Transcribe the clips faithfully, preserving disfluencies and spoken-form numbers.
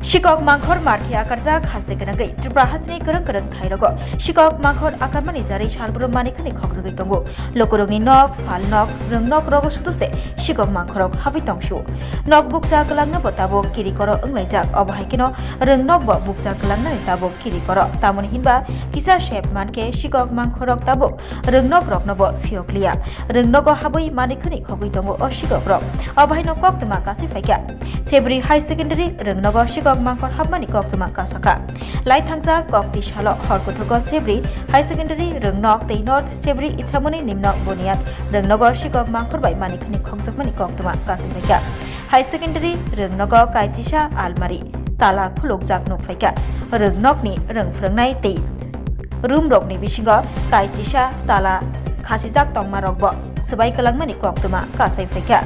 Sikok mangkhor markhe akarjak haste gwnangwi Tripura hasteni kwrwng kwrwng thairogo sikok mangkhor akarmani jarwi salbrum manikhani khokjagwi tongo. Lukurokni nok, phalnok, rwngnokrogo suduse sikok mangkhorok habwi tongsio. Nok bukcha kwlangnabo tabuk kirikoro wnglaijak, obo hai kheno rwngnokbo bukcha kwlangnani tabuk kirikoro. Tamoni hinba kisa sep mankhe sikok mangkhorok tabuk rwngnokroknobo phiyokliya. Rwngnogo habwi manikhani khogwi tongo o sikokrok. Obo haino koktwma kasui phaikha. Chebri High Secondary rwngnogo sikok mangkhor hapmani koktwma kasakha. Laithangjak kokti salo hor kuthuko Chebri High Secondary rwngnok tei North Chebri Ichamoni Nimno Boniat rwngnogo sikok mangkhor bai manikhani khokjakmani koktwma kasui phaikha. High Secondary rwngnogo kaichisa almari tala khulukjak nukphaikha. Rwngnokni rwng phrwngnai tei room rokni bisingo kaichisa tala khasijak tongmarokbo swbai kwlangmani koktwma kasai phaikha.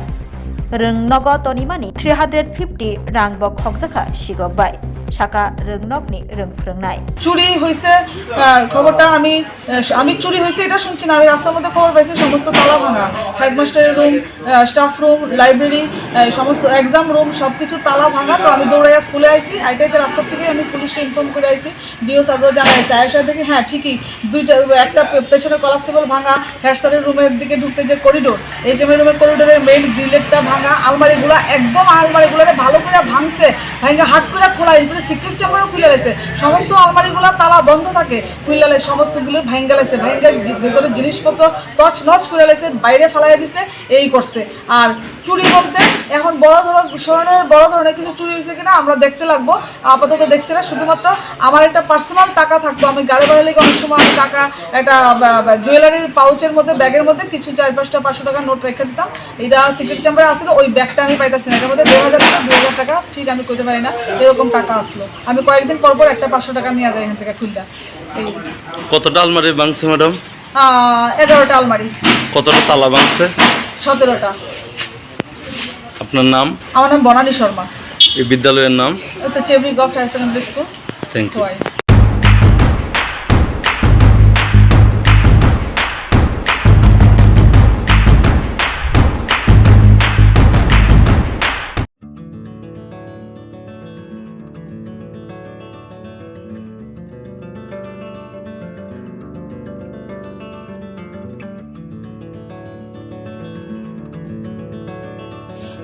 Rwngnogo tonimani three hundred fifty rangbo khokjakha sikok bai, saka rwngnokni rwng phrwngnai. চুরি হয়েছে, আহ, খবরটা আমি, আহ, আমি চুরি হয়েছে এটা শুনছি না, আমি রাস্তার মধ্যে খবর পাইছি সমস্ত তালা ভাঙা, হেডমাস্টারের রুম, স্টাফ রুম, লাইব্রেরি, সমস্ত এক্সাম রুম, সব কিছু তালা ভাঙা। তো আমি দৌড়াইয়া স্কুলে আইছি, আইতে আইতে রাস্তা থেকে আমি পুলিশে ইনফর্ম করে আইছি, ডিও স্যাররাও জানাইছে। আয়েশা দেখি, হ্যাঁ, ঠিকই, দুইটা, একটা পে- পেছনে কলাপসিবল ভাঙা, হেড স্যারের রুমের দিকে ঢুকতে যে করিডোর, এইচএমএ রুমের করিডোরের মেইন গ্রিলেটটা ভাঙা, আলমারিগুলা একদম আলমারিগুলারে ভালো করে ভাঙছে, ভাঙা হাট করে খোলা, এরপরে সিক্রেট চেম্বারও খুলে গেছে। সমস্ত আলমারিগুলা তালা বন্ধ থাকে, খুললে সমস্তগুলো ভাঙা গেছে, ভাঙা ভিতরে জিনিসপত্র তছনছ করে গেছে, বাইরে ফালাই দিছে, এই করছে। আর চুরি বলতে এখন বড় ধরনের, বড় ধরনের কিছু চুরি হয়েছে কিনা আমরা দেখতে লাগবো। আপাতত দেখছি না, শুধুমাত্র আমার একটা পার্সোনাল টাকা থাকতো, আমি গাড়ি ভাড়া লেগে অনেক সময় আমি টাকা একটা বা- বা জুয়েলারির পাউচের মধ্যে, ব্যাগের মধ্যে কিছু চার পাঁচটা পাঁচশো টাকার নোট রেখে দিতাম। এটা সিক্রেট চেম্বারে আসলে ওই ব্যাগটা আমি পাইতাছি না, এটার মধ্যে দেড় হাজার টাকা, দুই হাজার টাকা ঠিক আমি কইতে পারি না, এরকম টাকা আসলো। আমি কয়েকদিন পর পর একটা পাঁচশো টাকা নিয়ে যাই এখান থেকে খুললা। এই কতটা আলমারি ভাঙছে ম্যাডাম? আহ, এগারোটা আলমারি। কতটা তালা ভাঙছে? সতেরোটা। আপনার নাম? আমার নাম বনানী শর্মা। এই বিদ্যালয়ের নাম? ওই তো Chebri government higher secondary school. Thank you. Khowai.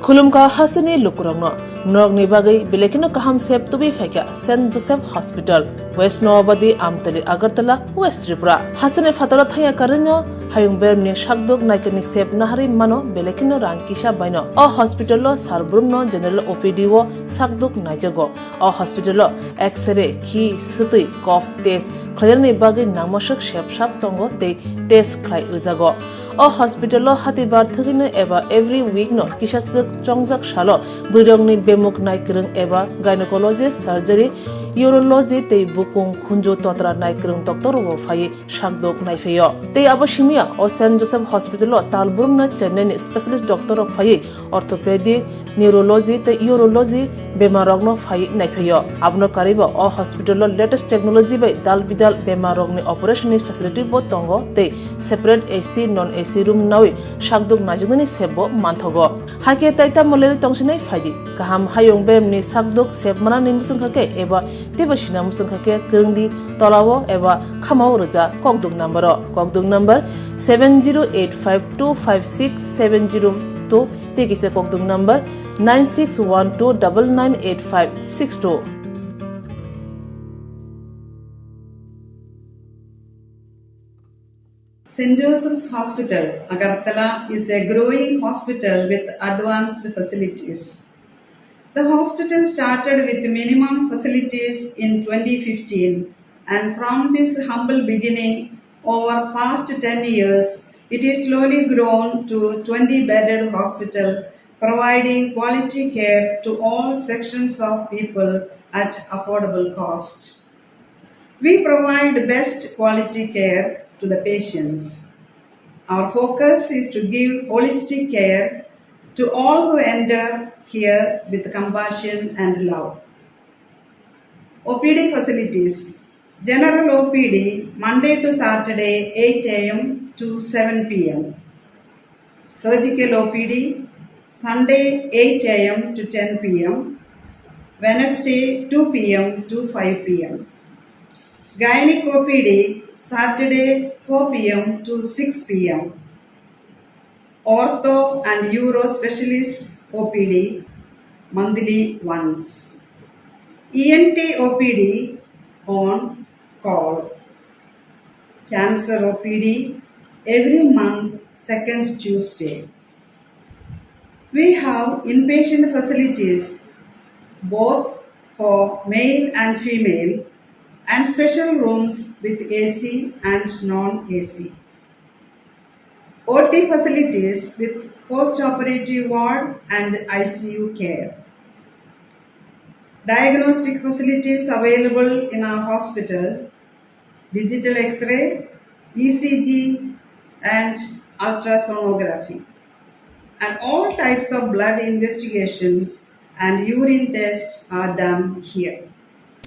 Khulumkha hasteni lukurokno, norokni bagwi belai kheno kaham sep tubui phaikha Saint Joseph Hospital, West Noabadi, Amtali, Agartala, West Tripura. Hasteni phataro thangya karwino hayung beremni sakduk naikani sep naharwi mano belai kheno rang kisa baino. O hospital o sar brumno general O P D o sakduk naijago. O hospital o X-ray, khi, swtwi, cough test khlainani bagwi nangmaswk sep sap tongo tei test khlai rwjago. O hospital o hatibar thwgwino eba every week no kisa swk chongjak salo bwrwirokni bemuk naikwrwng eba gynecologist, surgery, urology tei bukung khunju totra naikwrwng doctor rokbo phaiwi sakdok naiphaio. Tei abo simiya o Saint Joseph Hospital o tal brumno Chennai ni specialist doctor rok phaiwi orthopedic, neurology tei urology bemar rokno phaiwi naiphaio. Abono karwibo o hospital o latest technology bai dal bidal bemar rokni operation ni facility bo tongo tei separate A C, non A C room nawi sakdok naijaknani sep bo manthogo. Hakhe tai tamo lerwi tongsinai phaidi. Kaham hayung beremni sakdok sep manani muchungkha khe eba teibo sina muchungkha khe kwrwngdi tolao eba khamao rwja kokduk number o. Kokduk number seven zero eight five two five six seven zero two tei kisa kokduk number nine six one two double nine eight five six two. Saint Joseph's Hospital, Agartala is a growing hospital with advanced facilities. The hospital started with minimum facilities in twenty fifteen, and from this humble beginning, over past ten years, it is slowly grown to twenty bedded hospital, providing quality care to all sections of people at affordable cost. We provide best quality care to the patients. Our focus is to give holistic care to all who enter here with compassion and love. O P D facilities. General O P D Monday to Saturday eight A M to seven P M. Surgical O P D Sunday eight A M to ten P M. Wednesday two p m to five p m. Gynec O P D, Saturday four p m to six p m. Ortho and Uro Specialist O P D, monthly once. E N T O P D on call. Cancer O P D every month, second Tuesday. We have inpatient facilities both for male and female and special rooms with A C and non-A C. O T facilities with post-operative ward and I C U care. Diagnostic facilities available in our hospital: digital X-ray, E C G, and ultrasonography. And all types of blood investigations and urine tests are done here.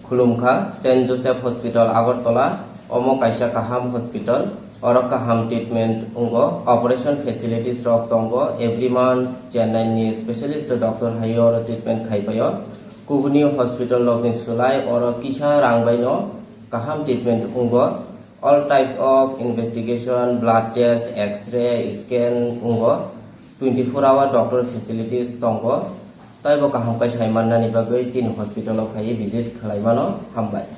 Khulumkha, Saint Joseph Hospital, Agartala. Omo kaisa kaham hospital. Oro kaham treatment wngo, operation facilities rok tongo. Every month Chennai ni specialist doctor hai oro treatment khai paio. Kubuni hospital rokni slai oro kisa rang bai no kaham treatment wngo. All types of investigation, blood test, X-ray, scan wngo. Twenty four hour doctor facilities tongo. Taibo kaham kai sai mannani bagwi chini hospital o phaiwi visit khlai mano. Hambai.